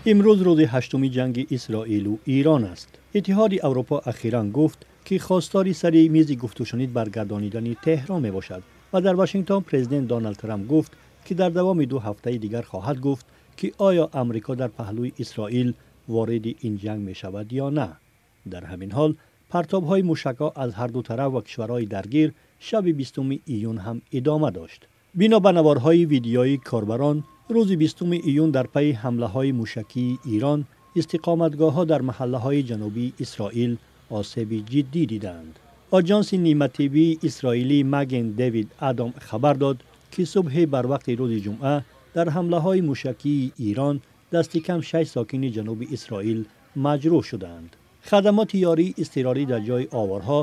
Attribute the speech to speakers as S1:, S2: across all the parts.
S1: Имрӯз рӯзи ҳаштуми ҷанги Исроилу Ирон аст. Иттиҳоди Аврупо ахиран гуфт, ки хостори сари мизи гуфтушунид баргардонидани Теҳрон мебошад ва дар Вашингтон президент Доналд Трамп гуфт, ки дар давоми 2 ҳафтаи дигар хоҳад гуфт, ки оё Амрико дар паҳлӯи Исроил вориди ин ҷанг мешавад ё на. Дар ҳамин ҳол партобҳои мушакҳо аз ҳарду тараф ва кишварҳои даргир шаби 20 июн ҳам идома дошт. Бино ба наворҳои видеоии корбарон, рӯзи 20 июн дар пайи ҳамлаҳои мушакии Ирон истиқоматгоҳҳо дар маҳаллаҳои ҷанубии Исроил осеби ҷиддӣ дидаанд. Оҷонси ниматиббии исроилии Маген Девид Адом хабар дод, ки субҳи барвақти рӯзи ҷумъа дар ҳамлаҳои мушакии Ирон дасти кам шаш сокини ҷануби Исроил маҷрӯҳ шудаанд. Хадамоти ёрии изтирорӣ дар ҷои оворҳо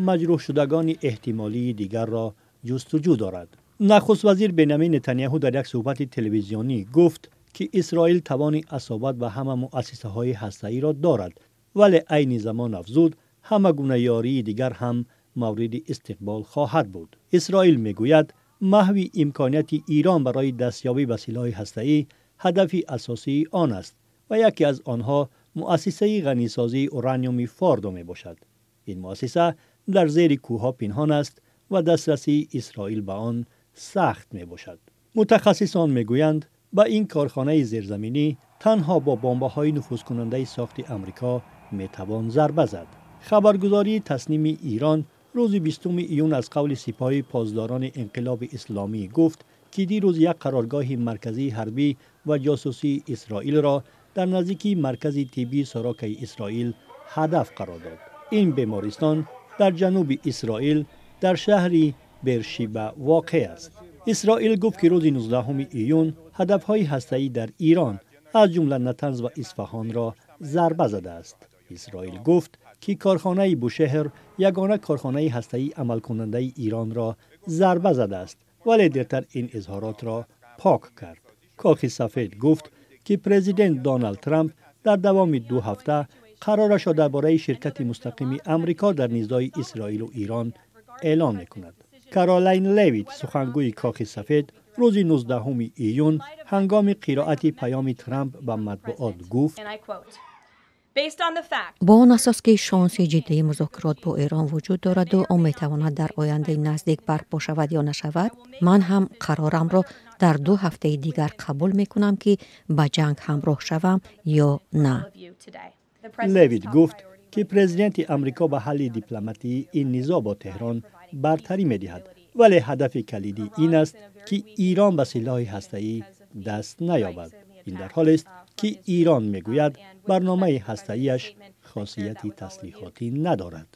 S1: маҷрӯҳшудагони эҳтимолии дигарро ҷустуҷӯ дорад. Нахуст вазир Бенямин Нетаняҳу дар як суҳбати телевизионӣ гуфт, ки Исроил тавони асобат ба ҳама муассисаҳои ҳастаиро дорад, вале айни замон афзуд, ҳама гуна ёрии дигар ҳам мавриди истиқбол хоҳад буд. Исроил мегӯяд, маҳви имконияти Ирон барои дастёбӣ ба силоҳи ҳастаӣ ҳадафи асосии он аст ва яке аз онҳо муассисаи ғанисозии ураниуми Фордо мебошад. Ин муассиса дар зери кӯҳҳо пинҳон аст ва дастрасии Исроил ба он сахт мебошад. Мутахассисон мегӯянд, ба ин корхонаи зерзаминӣ танҳо бо бомбаҳои нуфузкунандаи сохти Амрико метавон зарба зад. Хабаргузории Тасними Ирон рӯзи 20 июн аз қавли Сипоҳи Посдорони Инқилоби Исломӣ гуфт, ки дирӯз як қароргоҳи марказии ҳарбӣ ва ҷосусии Исроилро дар наздикии маркази тиббии Сорокаи Исроил ҳадаф қарор дод. Ин бемористон дар ҷануби Исроил дар шаҳри Бершиба воқеъ аст. Исроил гуфт, ки рӯзи 19 июн ҳадафҳои ҳастаӣ дар Ирон, аз ҷумла Натанз ва Исфаҳонро зарба задааст. Исроил гуфт, ки корхонаи Бушеҳр, ягона корхонаи ҳастаии амалкунандаи Иронро зарба задааст, вале дертар ин изҳоротро пок кард. Кохи Сафед гуфт, ки президент Доналд Трамп дар давоми 2 ҳафта қарорашро дар бораи ширкати мустақими Амрико дар низои Исроилу Ирон эълон мекунад. Каролайн Левит, сухангӯи Кохи Сафед, рӯзи 19 июн ҳангоми қироати паёми Трамп ба матбуот гуфт:
S2: Бо он асос, ки шонси ҷиддии музокирот бо Эрон вуҷуд дораду он метавонад дар ояндаи наздик барпо шавад ё нашавад, ман ҳам қарорамро дар 2 ҳафтаи дигар қабул мекунам, ки ба ҷанг ҳамроҳ шавам ё на.
S1: Левит гуфт, ки президенти Амрико ба ҳалли дипломатии ин низоъ бо Теҳрон бартарӣ медиҳад, вале ҳадафи калидӣ ин аст, ки Ирон ба силоҳи ҳастаӣ даст наёбад. Ин дар ҳолест, ки Ирон мегӯяд, барномаи ҳастаиаш хосияти таслиҳотӣ надорад.